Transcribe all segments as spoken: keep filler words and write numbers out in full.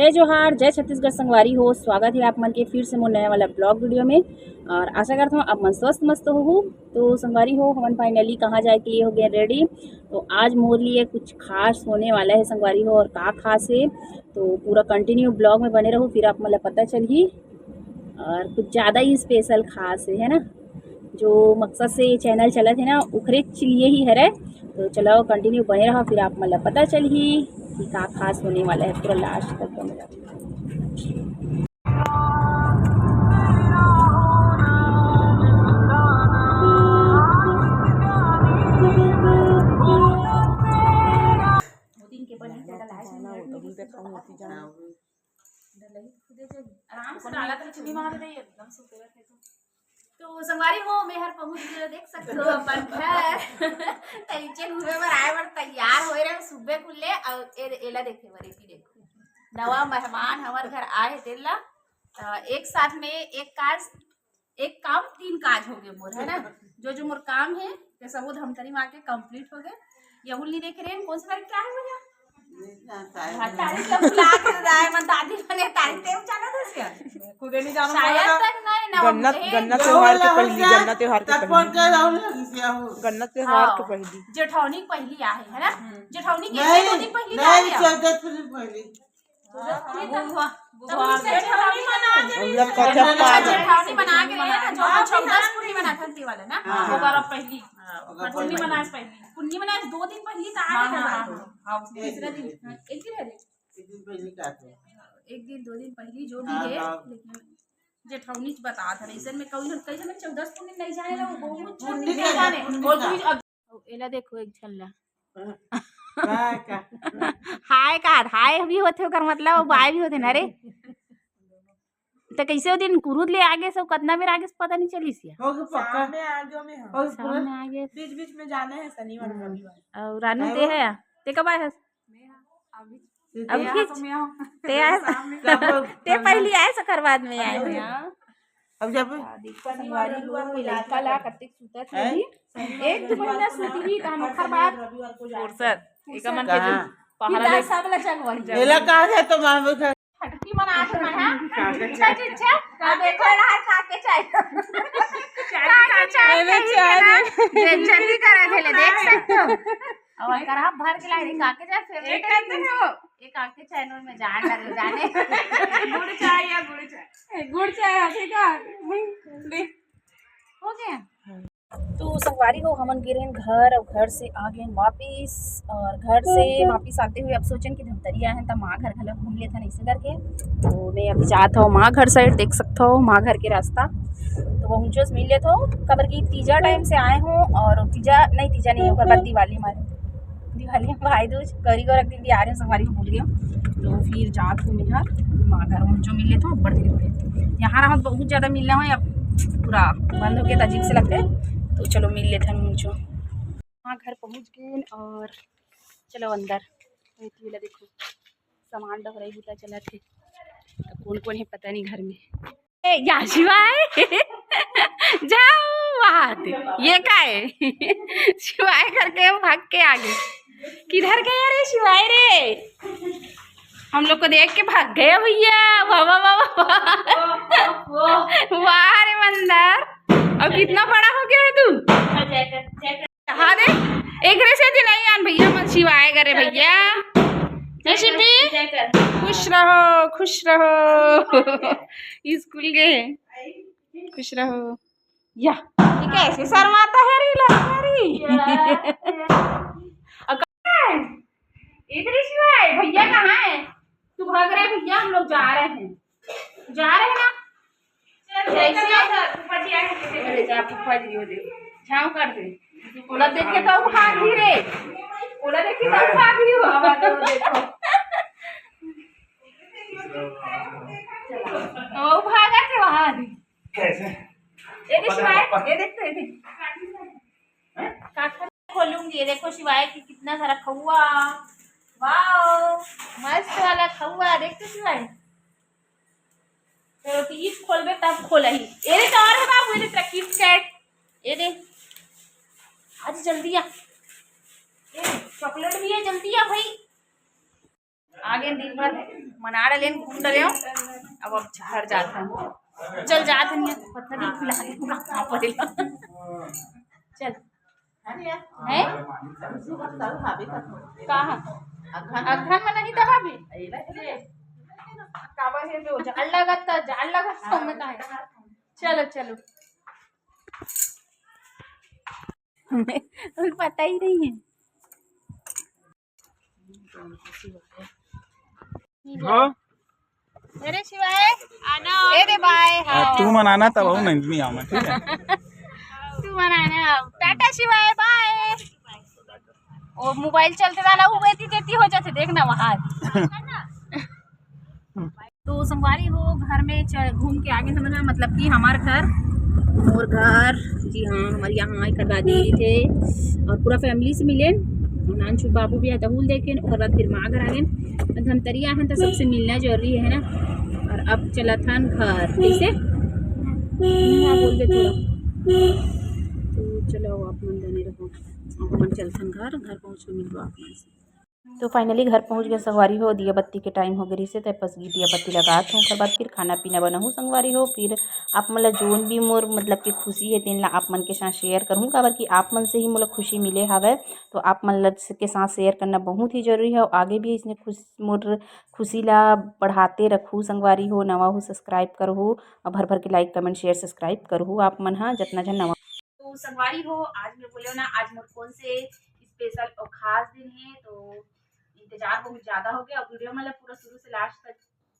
जय जोहार, जय छत्तीसगढ़ संगवारी हो। स्वागत है आप मन के फिर से मोर नया वाला ब्लॉग वीडियो में। और आशा करता हूँ आप मन स्वस्थ मस्त हो। तो संगवारी हो, हमन फाइनली कहाँ जाए के लिए हो गए रेडी। तो आज मोर लिए कुछ खास होने वाला है संगवारी हो, और का खास है तो पूरा कंटिन्यू ब्लॉग में बने रहो, फिर आप मन ला पता चलही। और कुछ ज़्यादा ही स्पेशल खास है, है ना, जो मकसद से ये चैनल चलत है ना, ओखरे लिए ही हरे। तो चलो कंटिन्यू बने रहो, फिर आप मन ला पता चलही कि का खास होने वाला है। पूरा लास्ट तक बने रहो। आराम से डाला तो चुनी मार दे, एकदम सुबह रखे तो। तो संगवारी हो, मैं हर पहुंच गए, देख सकते हो अपन घर। तरीके घूमे बर आए बर तैयार होए रहे सुबह कुल्ले। और ए-, एला देखे बर, एती देखो, नवा मेहमान हमर घर आए हे तेला। अ, एक साथ में एक काज, एक काम तीन काज हो गए मोर, है ना। जो जो मोर काम है ते सबो धमतरी में आके कंप्लीट हो गए। यहू नहीं देखे रहे कौन सा तारीख क्या है भैया? हाँ, तारीख ला के रहा है, मन दादी बने तारीख ते जाना था क्या? खुदे नहीं जाना शायद पड़ा। तक नहीं ना, गन्ना, गन्ना त्योहार के पहली, गन्ना त्योहार के पहली। गन्ना त्योहार के पहली। जेठौनी पहली आहे, है ना? जेठौनी के नहीं, दो दिन पहली नहीं, आ गया। चौदह दिन पहली। जेठौनी मना के, जेठौनी मना के रहे ना, जो चौदस पूर्णिमा ना थंती वाला ना, हाँ। ओकर पहली। हाँ, ओकर पूर्णिमा पहली। ना पहली। पूर्णिमा ना दो दिन पहली तो आ गया। हाँ, हाँ, हाँ, हाँ, उसने तीसरा दिन, हाँ, एक दिन है रे। एक दिन पहली का तो। एक दिन, दो दिन पहली जो भी है, हाँ। लेकिन जेठौनी बता था, ऐसे में कई झन, कई झन चौदस पूर्णिमा नहीं जाने ला, वो बहुत पूर्णिमा नहीं जाने। और तू अब एला देखो एक झन ला। हाँ, का? हाय का, हाय भी होथे ओकर मतलब, वो बाय भी होथे ना रे। तो कैसे वो दिन कुरुद ले आगे सब कतना बेर आगे से पता नहीं चलिस या। होगे पक्का। शाम में आ गयो मैं, हाँ। होगे शाम पूरा। में आगे। बीच बीच में जाना है शनिवार, हम्म। रविवार। और रानू ते है, ते कब आए हस? मैं हाँ, अभी। ते अभी आए? तो मैं हाँ। ते आए? शाम में। ते पहली आए, सकर बाद में आए। अभी हाँ। अब जब संगवारी हो, लड़का ला कतेक सुतत हैं? रही। एक दो महीना सुती ही, त हम ओखर बाद फुरसत, एकर मन के कहाँ? पहरा फिर दे। सब ला जगवही। एला कहा जाए तो माँ बेटा। खटकी मना के मना। काके चाय। अच्छा, अच्छा, अब एक बार हाथ काके चाय। काके चाय, एमे कहीं चाय के ना। दे। बेइज्जती करे थे, ले देख सकते हो। अब करा भर के लाई, काके चाय फेवरेट है। ये काके चैनल में जान डाले जाने। गुड़ चाय या गुड़ चाय? ए, गुड़ चाय आथे का? हम्म, दे। हो गया। तो संगवारी हो, हमन गे रहेन घर और घर से आ गए वापिस। और घर से वापिस आते हुए अब सोचेन कि धमतरी आए हैं त माँ घर घलो घूम लेथन ऐसे करके। तो मैं अभी जात हूँ माँ घर साइड, देख सकत हो माँ घर के रास्ता। तो वो उनसे मिल लेत हो, काबर कि तीजा टाइम से आए हो और तीजा नहीं, तीजा नहीं, ओकर बाद दिवाली मारे। दिवाली में भाई दूज, गौरी गौर एक दिन भी आ रहे हो, संगवारी को भूल गए। तो फिर जात हूँ मैं हर माँ घर, उनसे मिल लेत हो, बड़ दिन हो गए। यहाँ रहत बहुत ज़्यादा मिलना हो, अब पूरा बंद हो गया तो अजीब से लगते। तो चलो मिल लेथन उनसे। माँ घर पहुँच गए और चलो अंदर। ये ला देखो, सामान डहराई बुता चलत हे। त कोन कोन हे पता नहीं घर में। ए, या शिवाय। जाओ वहाँ दे। ये का है? शिवाय करके हम भाग के आ गए। किधर गया रे शिवाय रे? हम लोग को देख के भाग गया भैया। वाह, वाह, वाह, वाह। वाह रे मंदर, अब कितना बड़ा हो गया है तू। हाँ रे, एकरे से दिन नहीं आन भैया, मन शिवाय करे भैया। जय शिव जी। खुश रहो, खुश रहो। स्कूल गए, खुश रहो। या, ये कैसे शर्माता है रे लड़का रे? अब कहाँ है? एकरे शिवाय भैया कहाँ है? तू भाग रहे भैया, हम लोग जा रहे हैं, जा रहे हैं ना। चल, जैसे चल, चल, फूफा जी आए हैं, देखो। अरे जा, फूफा जी हो दे, झाँव कर दे। ओला देख के तो भाग ही रे, ओला देख के तो भाग ही हो। अब देखो। ओ भागा के वहाँ भी। कैसे? ये देख शिवाय, ये देख तो, ये देख। काका खोलूंगी, ये देखो शिवाय की कितना सारा खौआ। वाओ, मस्त वाला खौआ, देख तो शिवाय। चलो, तीज खोलबे तब खोलही। एरे तो और है बाबू, एरे तेरा KitKat। ये दे। आज जल्दी आ। ये चॉकलेट भी है, जल्दी आ भाई। आगे दिन भर मना डलेन, घूम डलेन, अब, अब घर जात हन। चल जात हन, पत्थर भी फुला दे, पूरा कांपे ला। चल। है? कहाँ? अगहन में नहीं था भाभी? काबर हे जो जाड़ लगत था, जाड़ लगत था, मैं कहा। चलो, चलो। उनको पता ही नहीं है। हाँ। अरे शिवाय, आना। ए रे बाय, हाँ। तू मनाना तब हूँ नंजनी आऊँ मैं, ठीक है? तू मनाना, टाटा शिवाय, बाय। वो मोबाइल चलते रहना, वो बेती तेती हो जाते, देखना वहाँ। तो संगवारी हो, घर में च-, घूम के आगे समझना, मतलब कि हमार घर, मोर घर, जी हाँ, हमारे यहाँ एकर दादी थे और पूरा फैमिली से मिले। नानचू बाबू भी है, दहूल देखे, ओकर बाद फिर माँ घर आ गए। धमतरी आहन तो सबसे मिलना जरूरी है ना। और अब चलत हन घर, कैसे? हाँ, बोल दे थोड़ा। तो चलो, आप मन बने रहो, आप मन चलथन घर, घर पहुँच के मिलबो आप मन से। तो finally घर पहुँच गए संगवारी हो, दिया बत्ती के टाइम हो गए रहिसे, तो बस दिया बत्ती लगात हूँ। ओकर बाद फिर खाना पीना बनाहूँ संगवारी हो। फिर आप मन ला जोन भी मोर मतलब कि खुशी है, तेन ला आप मन के साथ शेयर करहूँ, काबर कि आप मन से ही मोला खुशी मिले हवय। तो आप मन ला के साथ शेयर करना बहुत ही जरूरी है। आगे भी इसने खुश, मोर खुशी ला बढ़ाते रखहू संगवारी हो। नवा हो सब्सक्राइब करहू, और भर भर के लाइक, कमेंट, शेयर, सब्सक्राइब करहू आप मन हा, जतना झन नवा। तो संगवारी हो, आज मैं बोले ना, आज मोर कौन से स्पेशल और खास दिन है, तो इंतजार बहुत ज्यादा हो गया। और वीडियो मतलब पूरा शुरू से लास्ट तक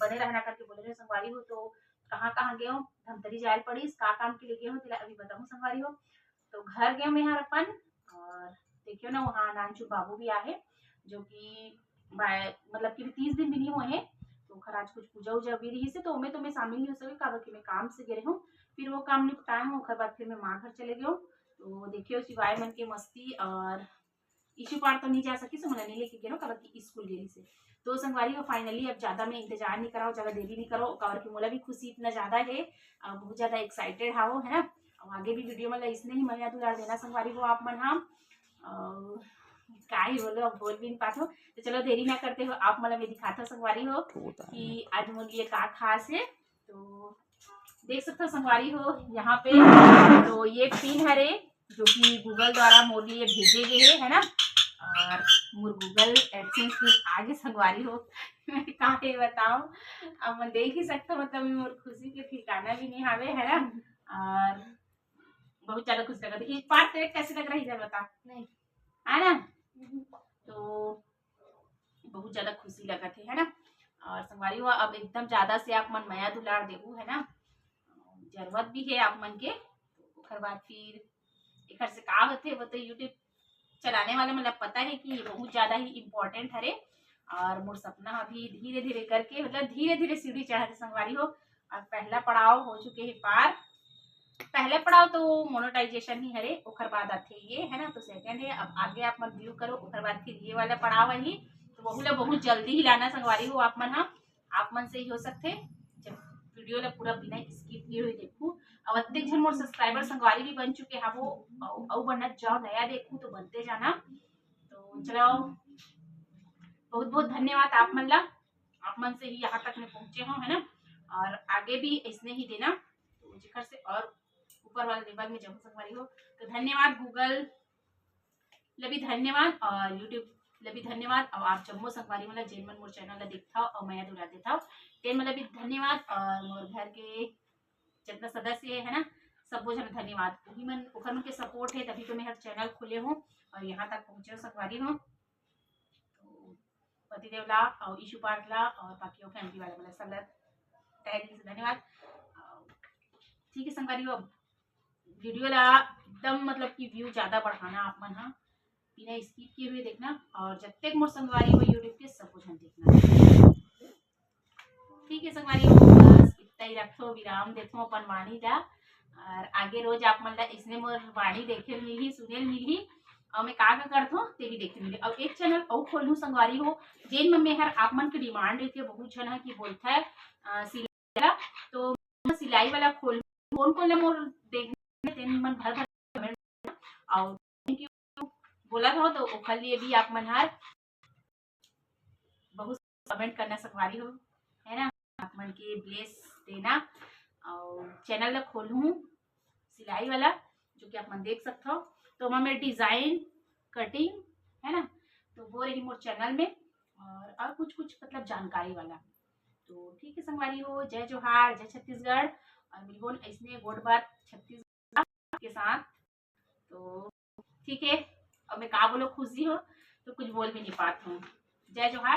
बने रहना करके बोले रहे संगवारी हो। तो कहाँ कहाँ गए हो, धमतरी जाए पड़ीस, का काम के लिए गए हो, तेला अभी बताऊँ संगवारी हो। तो घर गए मैं हर अपन, और देखियो ना, वहाँ नानचू बाबू भी आहे, जो कि बाय-, मतलब कि भी तीस दिन भी नहीं हुए हैं। तो ओखर आज कुछ पूजा उजा भी रहिसे, तो मैं, तो मैं शामिल नहीं हो सके, काबर कि मैं काम से गए रहूँ। फिर वो काम निपटाए हूँ, ओखर बाद फिर मैं माँ घर चले गए हूँ। तो देखियो शिवाय मन के मस्ती और इशू पार तो नहीं जा सकी, सो मोला नहीं लेके गेलो, काबर कि स्कूल गेली से। तो संगवारी हो, finally अब ज्यादा मैं इंतजार नहीं कराओ, ज्यादा देरी नहीं करो, काबर कि मोला भी खुशी इतना ज्यादा है, अ, बहुत ज्यादा एक्साइटेड हावो, है ना। अब आगे भी वीडियो में इसने ही मया दुलार देना संगवारी हो आप मन हा। अ, का ही बोलो, अब बोल भी नहीं पात हो। तो चलो देरी ना करते हो, आप मन ला मैं दिखात हो संगवारी हो कि आज मोर लिए का खास है। तो देख सकते हो संगवारी हो यहाँ पे, तो ये पिन हरे जो कि गूगल द्वारा मोर लिए भेजे गए है, है ना। और मोर गूगल एडसेंस पिन आगे संगवारी हो, मैं का ही बताऊं, अब मैं देख ही सकता हूँ, मतलब मोर खुशी के ठिकाना भी नहीं हावे, है ना। और बहुत ज्यादा खुशी लगा था। इस बार तेरे कैसे लग रही है बता, नहीं। है ना। तो बहुत ज्यादा खुशी लगा थे, है ना। और संगवारी हो, अब एकदम ज्यादा से आप मन मया दुलार देहू, है ना, जरूरत भी है आप मन के। ओकर बाद फिर एकर से का होथे, वो तो YouTube चलाने वाले मतलब पता है कि बहुत ज्यादा ही इम्पोर्टेंट हरे। और मोर सपना अभी धीरे धीरे करके, मतलब धीरे धीरे सीढ़ी चढ़त हे संगवारी हो। और पहला पड़ाव हो चुके हे पार, पहला पड़ाव तो मोनेटाइजेशन ही हरे, ओकर बाद आथे ये, है ना। तो सेकंड है, अब आगे आप मन व्यू करो, ओकर बाद फिर ये वाला पड़ाव आही, तो वहू ला बहुत जल्दी ही लाना संगवारी हो आप मन हा। आप मन से ही हो सकथे, जब वीडियो ला पूरा बिना स्किप किए हुए देखू। अब अतेक झन मोर सब्सक्राइबर संगवारी भी बन चुके हैं, वो अउ, अउ बनत जाओ, नया देखू तो बनते जाना। तो चलो, बहुत बहुत धन्यवाद आप मन ला, आप मन से ही यहाँ तक मैं पहुँचे हूँ, है ना। और आगे भी ऐसने ही देना, तो जेकर से और ऊपर वाला लेवल में जब संगवारी हो। तो धन्यवाद गूगल ला भी धन्यवाद और YouTube ला भी धन्यवाद। और आप जम्मो संगवारी मन ला, जेन मन मोर चैनल ला देखथव और मया दुलार देथव, तेन मन ला भी धन्यवाद। और मोर घर के जितना सदस्य है, है ना, सबो झन धन्यवाद। उही मन, ओकर मन के सपोर्ट है, तभी तो मैं हर चैनल खोले हूँ और यहाँ तक पहुँचे हूँ संगवारी हो। तो पतिदेव ला और ईशु पार्थ ला और बाकी वो फैमिली वाले मन ला, सब ला तहे दिल से धन्यवाद। और ठीक है संगवारी हो, अब वीडियो ला एकदम मतलब कि व्यू ज्यादा बढ़ाना आप मन हा, बिना स्किप किए हुए देखना। और जब तक मोर संगवारी हो YouTube के, सबो झन देखना। ठीक है संगवारी हो, बस इतना ही रखथो, विराम देथो अपन वाणी ला। और आगे रोज आप मन ला इसने मोर वाणी देखे मिलही, सुने मिलही। और मैं का का करथो, ते भी देखे मिलही। और एक चैनल अउ खोलहूँ संगवारी हो, जेन में मैं हर आप मन के डिमांड रहिथे, बहुत झन है कि बोलथे, अ, सिलाई वाला, तो सिलाई वाला खोल, कौन कौन ला मोर देखने, तेन मन भर भर कमेंट। और थैंक यू बोला था, तो ओखर लिए भी आप मन हर बहुत कमेंट करना संगवारी हो, है ना, आप मन के ब्लेस देना। और चैनल ला खोलहूँ सिलाई वाला, जो कि आप मन देख सकत हो। तो ओमा मेर डिजाइन, कटिंग, है ना, तो वो रही मोर चैनल में। और, और कुछ कुछ मतलब जानकारी वाला। तो ठीक है संगवारी हो, जय जोहार, जय छत्तीसगढ़, और मिलबोन ऐसने गोठ बात छत्तीसगढ़ के साथ। तो ठीक है, अब मैं का बोलो, खुशी हो तो कुछ बोल भी नहीं पाती हूँ। जय जोहार।